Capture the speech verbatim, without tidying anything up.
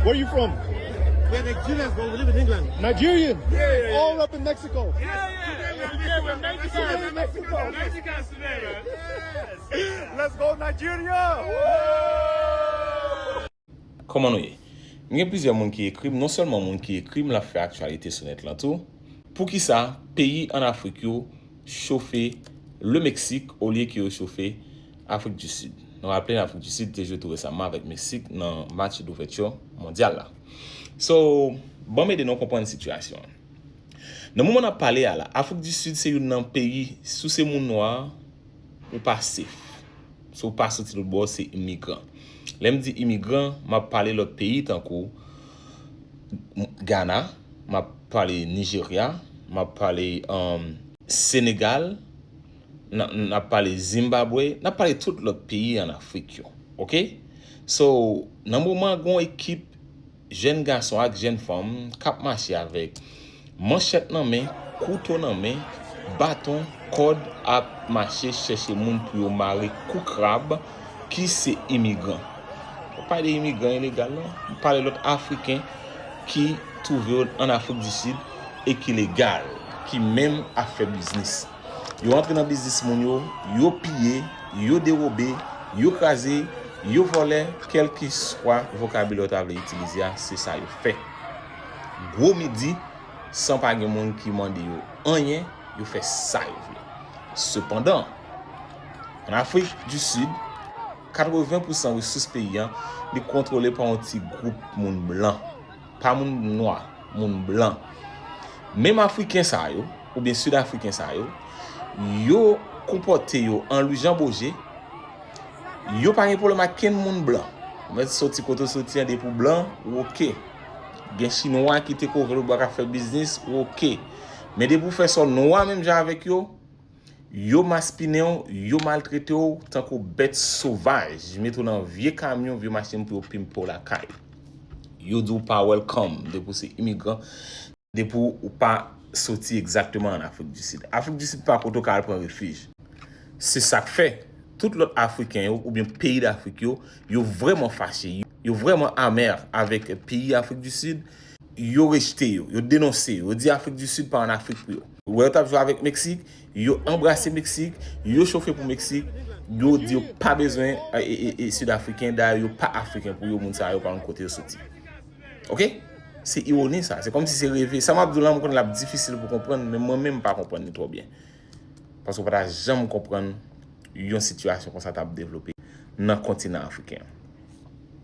Where are you from? We're Nigerians, but we live in England. Nigerian? Yeah, yeah, yeah. All up in Mexico. Yeah, yeah. Today we are Mexico. Today we're Mexico. Mexicans today, man. Let's go, Nigeria! Kòman nou ye? M gen plizyè moun ki ekri m, non sèlman moun ki ekri m, l ap fè aktyalite sou nèt lan tou. Poukisa peyi ann Afrik yo chofe le Meksik olye ke yo chofe Afrik di Sid? Nou raple Afrik di Sid te jwe tou resaman avèk Meksik nan match douvèti mondyal la. So, ban m ede nou konprann sitiyasyon an. Nan moman n ap pale a la, Afrik di Sid se youn nan peyi, si w se moun nwa, ou pa safe. Si w pa soti lòt bò, se imigran. Lè m di imigran, m ap pale lòt peyi tankou Ghana, m ap pale Nijerya, m ap pale um, Senegal, n ap pale Zimbabwe, n ap pale tout lòt peyi ann Afrik yo. Oke? So, nan moman gen yon ekip jèn gason ak jèn fanm k ap mache avèk manchèt nan men, kouto nan men, baton, kòd, ap mache chèche moun pou yo mare kou krab ki se imigran. M pa pale de imigran ilegal non, m pale lòt Afriken ki twouve yo ann Afrik di Sid e ki legal, ki menm ap fè biznis. Yo antre nan biznis moun yo, yo piye, yo dewobe, yo kraze, yo vòlè, kèlkeswa vokabilè w ta vle itilize a, se sa yo fè. Gwo midi, san pa gen moun ki mande yo anyen, yo fè sa yo vle. Sepandan, ann Afrik di Sid, katreven pousan resous peyi an, li kontwole pa yon ti gwoup moun blan. Pa moun nwa, moun blan. Menm Afriken sa yo, oubyen Sid Afriken sa yo, yo konpòte yo an Lwijanboje, yo pa gen pwoblèm ak kenn moun blan. Ou mèt soti kote w soti an, depi w blan, ou oke. Gen Chinwa ki te kove lòt bò k ap fè biznis, ou oke. Men depi w fè sa w nwa menm jan avèk yo, yo maspinen w, yo maltrete w tankou bèt sovaj, mete w nan vye kamyon, vye machin pou yo pimpe w lakay. Yo di w pa welcome depi w se imigran, depi w pa soti egzakteman ann Afrik di Sid. Afrik di Sid pa kote w ka al pran refij. Se sa k fè tout lòt Afriken yo oubyen peyi Dafrik yo, yo vrèman fache, yo vrèman amè avèk peyi Afrik di Sid. Yo rejte yo, yo denonse yo, yo di Afrik di Sid pa ann Afrik pou yo. Ou wè yo t ap jwe avèk Meksik, yo anbrase Meksik, yo chofe pou Meksik, yo di yo pa bezwen e, e, e, e Sid Afriken, dayè yo pa Afriken pou yo, moun sa yo pa konn kote yo soti. Oke? Se iwoni sa, se kòmsi se reve. Sa m ap di w la, m konnen l ap difisil pou konprann, men mwen menm m pa konprann li twò byen. Paske w pa ta janm konprann yon sitiyasyon konsa t ap devlope nan kontinan afriken an.